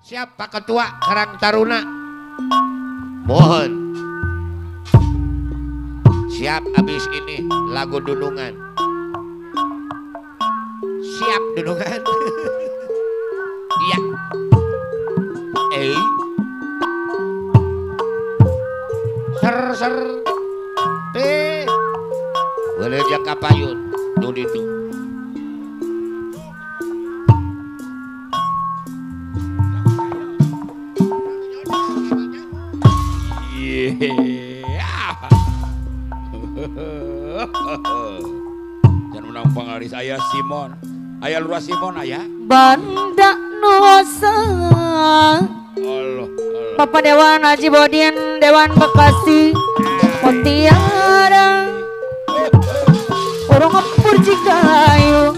Siap Pak Ketua Karang Taruna. Mohon. Siap habis ini lagu dunungan. Siap dunungan. Iya. Ser ser. P. Boleh jangka payun. Dudidu. Jangan menang pangaris ayah Simon. Ayah Lurah Simon ayah. Banda Nusa. Allah, Allah. Bapak Dewan Haji Bodin Dewan Bekasi Mutiara. Urung ngepur Cigayu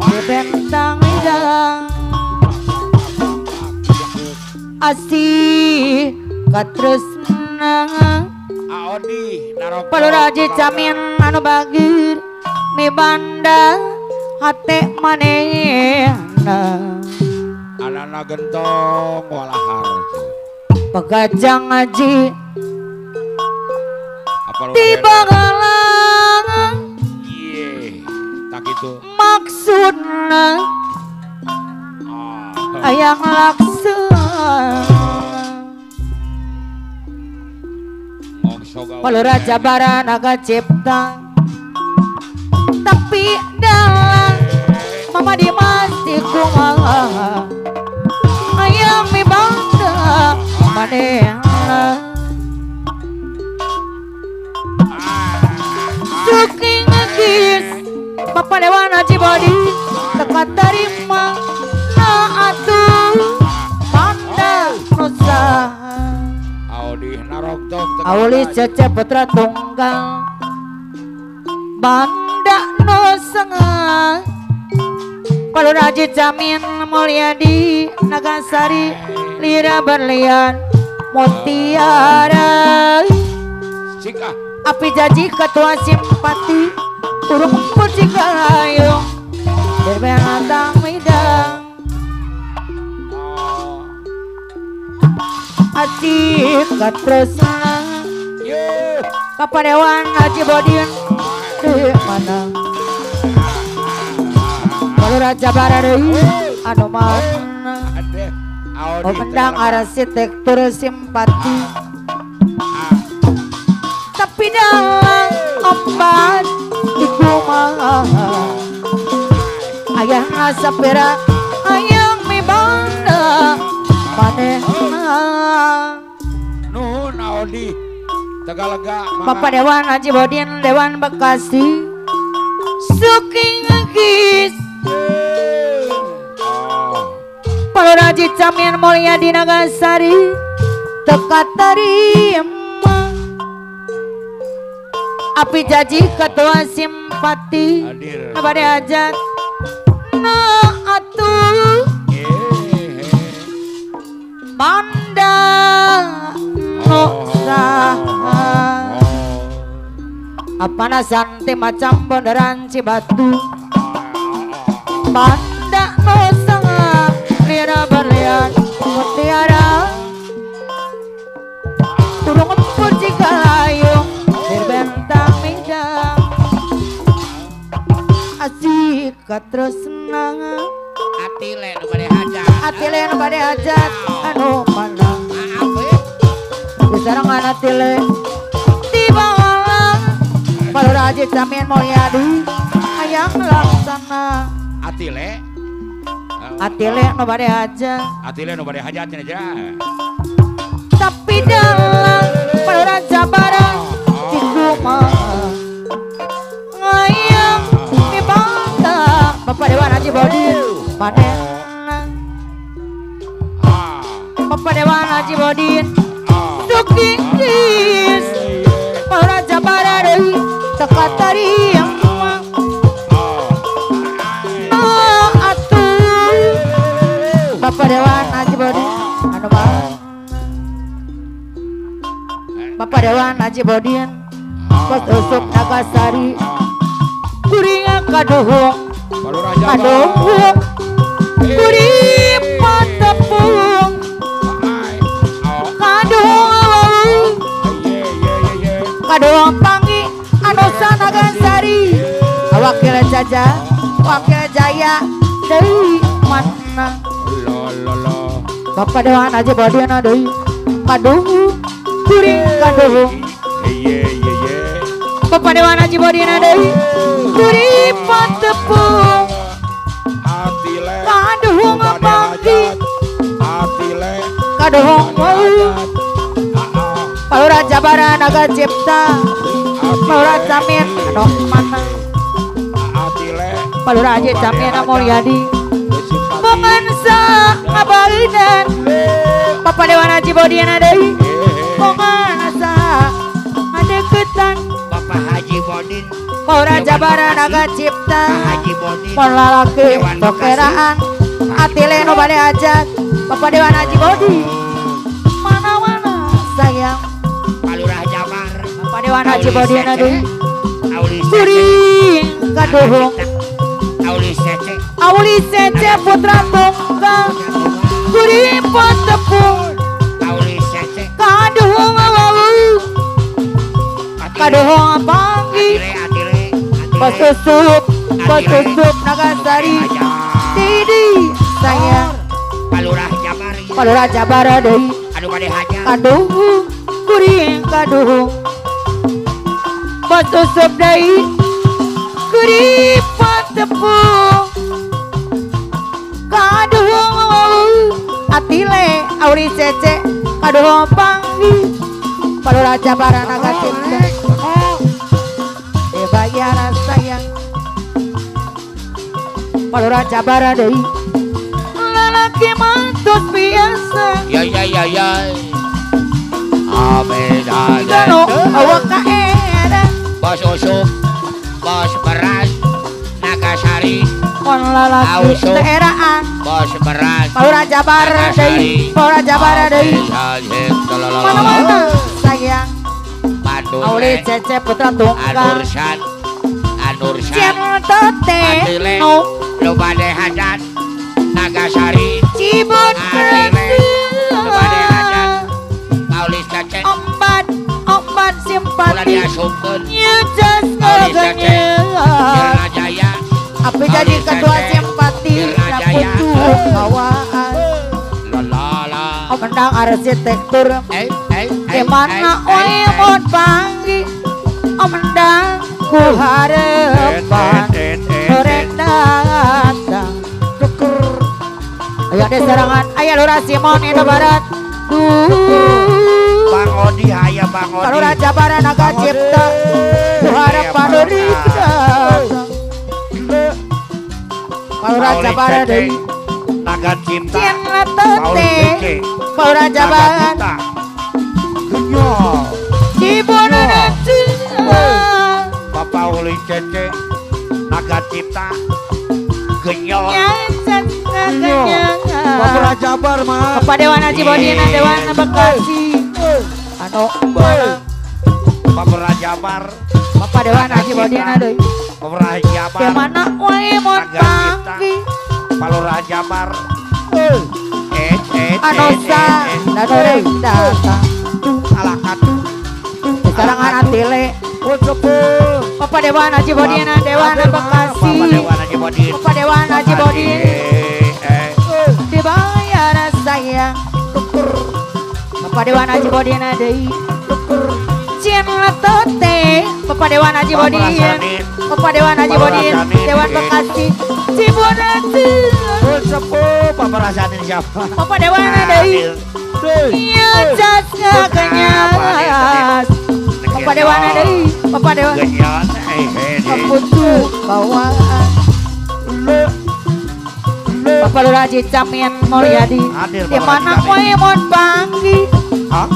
di bentang idang. Asih katresna. Palur Haji Camin anu bagir mi banda hate manehna. Anana gentong walahar. Pegajang haji di Bagalang. Iye, tak itu. Maksudna ayang laksana. Palur Raja Baranaga Cipta. Tapi dalam Mama Dimas di kumaha. Ayam mi banda manehna. Suki ngegis Bapak Dewan Haji Bodi teka terima na atuh banda nusa. Auli Cece Putra Tunggal Banda Nusa. Palur Haji Camin Mulyadi Nagasari Lira Berlian Mutiara. Api Jaji Ketua Simpati Urung Purcikayung Berbentang Midang. Asik katresna Bapak Dewan Haji Bodin di mana. Palur Raja Bararei anu mana. Oh mendang arsitektur simpati. Tapi dalam obat di kumaha. Ayah ngasapira ayang mi banda manehna. Nuhun Audi Tegalega. Bapak Dewan Haji Bodin Dewan Bekasi Suki ngegis. Palur Haji Camin Mulyadi Nagasari teka terima. Api Jaji Ketua Simpati bade hajat na atuh banda nusa. Apana santi macam bonderan Cibatu. Banda nusa lira berlian mutiara. Turung empur Cigalayung berbentang midang. Asik katresna. Atile nu bade hajat. Atile nu bade hajat anu mana. Disarangan atile tiba malam. Palur Haji Camin Mulyadi ayang laksana. Atile. Atile nu bade hajat. Atile nu bade hajat cenah aja. Tapi dalam Palur Raja Barang di kumaha. Ayang mi banda Bapak Dewan Haji Bodin manehna. Bapak Dewan Haji Bodin Suki ngis. Palur Raja Barang teka terima. Atuh Bapak Dewan Haji Bodin anu mana. Bapak Dewan Haji Bodin Kos Usuk Nagasari kuring kaduhung kaduhung kuring patepung. Wakil Jaja, Wakil Jaya deui mana? Bapak Dewan Haji Bodin deui kaduhung kuring kaduhung. Bapak Dewan Haji Bodin deui kuring patepung kaduhung panggi kaduhung wau. Palurah Jabara Naga Cipta, Palurah Camin anu mana? Palurah Haji Camin Mulyadi bongansa ngabalinan. Bapak Dewan Haji Bodin deui bongansa ngadeukeutan. Bapak Haji Bodin, Palurah Jabara Naga Cipta, Haji Bodin lalaki tokeraan atile nu bade hajat. Bapak Dewan Haji Bodin mana-mana sayang. Palurah Jabar, Bapak Dewan Haji Bodin deui kuring kaduhung. Auli Cece putra tunggal kuring patepung kaduhung wau kaduhung panggi basusup basusup Nagasari didi sayang. Palurah Jabar, Palurah Jabar deui anu bade hajat kaduhung kuring kaduhung basusup deui kuring patepung kaduhung wau atile Auli Cece kaduhung panggi. Palurah Jabar Naga Cipta dibayar sayang. Palurah Jabar deui lalaki mantus biasa. Ya ya ya ya amin gano awak kaera bos usup bos beras Nagasari kon lalaki teeraan bos beras. Palurah Jabar deui, Palurah Jabar deui mana-mana sayang. Auli Cece putra tunggal Anursan, Anursan Cinta teh nu bade hajat Nagasari Cibun Atile nu bade hajat Auli Cece obat obat simpati nyujas Auli Cece ngaganya Jaya api jadi ketua simpati pucuk bawaan menang arsitektur gimana oe mon panggi mendang ku harapan sore datang. Ayo deh serangan ayah Lurah Simon Indo Barat Bang Odi ayah Bang Odi Lurah Jabara Naga Cipta ku harapan sore datang. Lurah Jabara deui Naga Cipta Palurah Jabar Bapak Uli Cece Naga Cipta Genyol Bapak Jabar mah Bapak Dewan Haji Bodin Dewan Bekasi anu Bapak Jabar Bapak Dewan Haji Bodin deui Bapak Jabar gimana wae mon panggi Palurah Jabar anosa danoreng datang alakatu serangan atile Bapak Dewan Haji Bodin Dewan Bekasi Bapak Dewan Haji Bodin dibayar sayang Bapak Dewan Haji Bodin deui cinta teh Bapak Dewan Haji Bodin Bapak Dewan Haji Bodin Dewan Bekasi Cibonati sepuh Bapak Rasanin siapa Bapak Dewan deui nyujas ngakenyas Bapak Dewan deui Bapak Dewan putu bawaan Bapak Lurah Haji Camin Mulyadi di mana wae mon panggi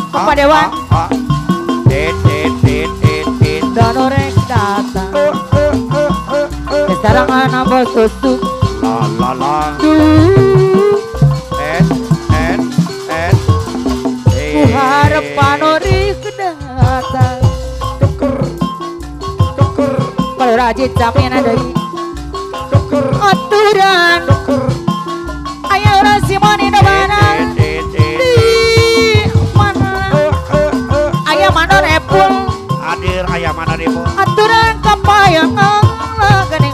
Bapak Dewan danorek datang serangan bos susu la la la N N N ku harapan ori kedatang tuker tuker Palurah Haji Camin deui aturan tuker aya urang Simon Indo Barat di mana aya mana repul hadir aya mana repul aturan kapayangan geuning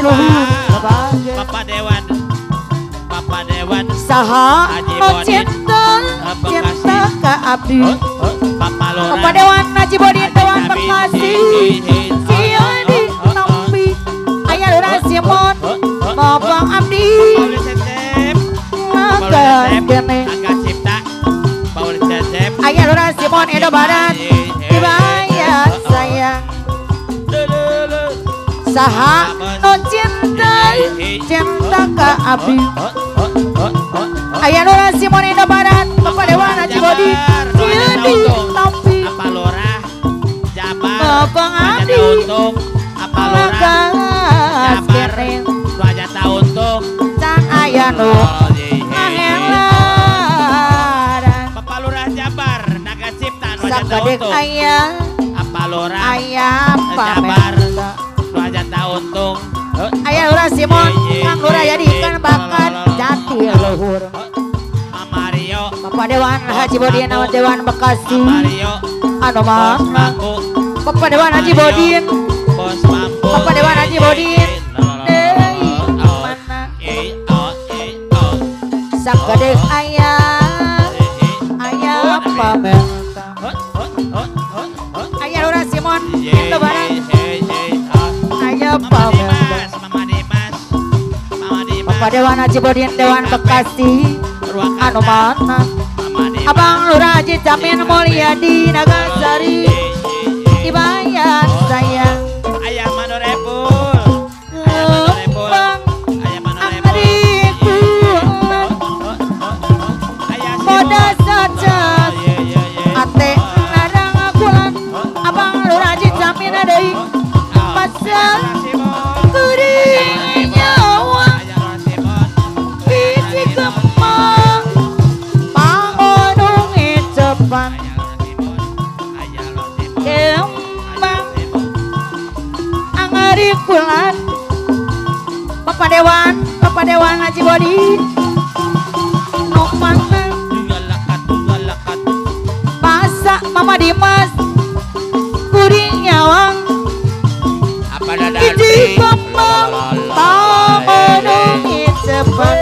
nuhun. Bapak Dewan, Bapak Dewan. Saha nu cinta cinta ka abdi. Bapak Dewan Haji Bodin Dewan Bekasi. Sieun ditampi aya Lurah Simon Bapak abdi. Ayah Lurah Simon Edo Barat dibayar sayang. Saha nu cinta cinta ka abdi. Ayah Lurah Simon Edo Barat Bapak Dewan Haji Bodin sieun ditampi. Bapak abdi Jabar can aya nu sakedek aya aya pamer aya Lurah Simon Kang Lurah jadi ikan bakar jati luhur. Bapak Dewan Haji Bodin Dewan Bekasi anu mana Bapak Dewan Haji Bodin Bapak Dewan Haji Bodin deui mana sakedek aya aya pamer aya Lurah Simon Indo Barat aya pamer Bapak Dewan Haji Bodin Dewan Bekasi anu mana Abang Lurah Haji Jamin Mulyadi Nagasari dibayar sayang. Ayah Manorepul Kembang angriku moda saja ate narang kulan Abang Lurah Haji Jamin deui pasal kuring nyawa biji kembang pangonunge cepat kembang angari kulan. Bapak Dewan, Bapak Dewan Haji Bodin nu mana pasak Mama Dimas kuring nyawang biji kembang pangonunge cepat.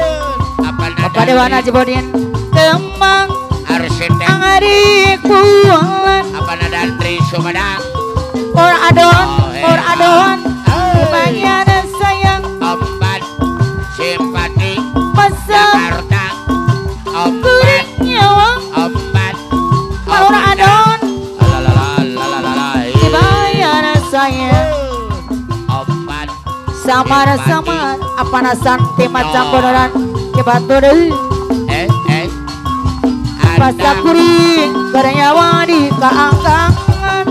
Bapak Dewan Haji Bodin kembang angari kulan or adon or adon dibayar sayang. Empat simpati pasang Jakarta kuring nyawang empat or adon dibayar sayang. Empat samar-samar apana santi macam bodoran ke batu deui pasak kuring karenyawa di kaangkangan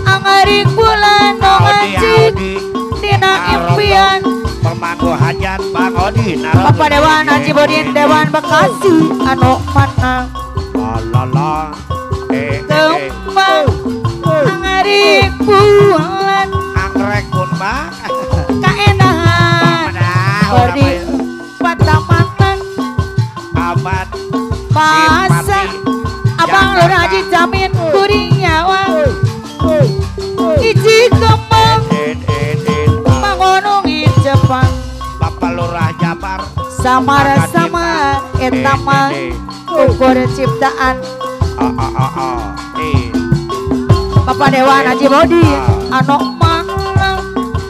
angari bulan nu ngaji dina impian pemangku hajat Bang Odi Bapak Dewan Haji Bodin Dewan Bekasi anu mana lalala kembang angari bulan anggrek pun bang kaenahan beri patamatan abad masa Abang Lurah Haji Jamin kuring nyawa iji kembang mangonungi Jepang Bapak Lurah Jabar samar-samar eta mah ukur ciptaan Bapak Dewan Haji Bodin anu mana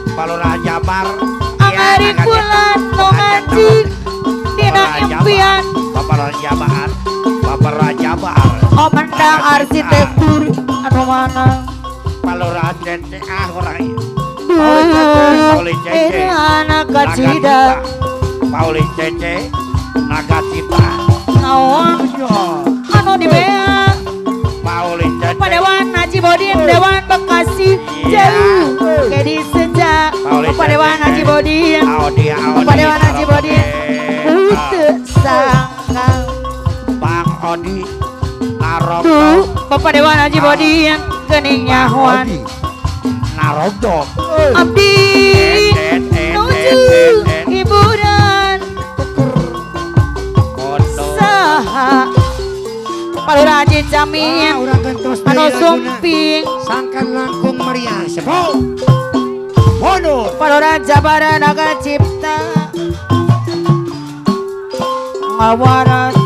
Bapak Lurah Jabar angari bulan nu ngaji dina impian Bapak Lurah Jabar Bapak Lurah Jabar oh mendang arsitektur anu mana Bapak Lurah Cece ah orang ieu Pauli Cece anak kacida Pauli Cece naga cita naon anu dibea Pauli Cece Bapak Dewan Haji Bodin Dewan Bekasi jauh kedi sejak Bapak Dewan Haji Bodin Bapak Dewan Haji Bodin teu sangka Bang Odi Narogdog tuh Bapak Dewan Haji Bodin geuning nyahoan Narogdog abdi nuju hiburan saha Pak Lurah Haji Jamin anu sumping sangkan langkung meriah sepuh. Mundur. Pak Lurah Jabar Naga Cipta. Ngawara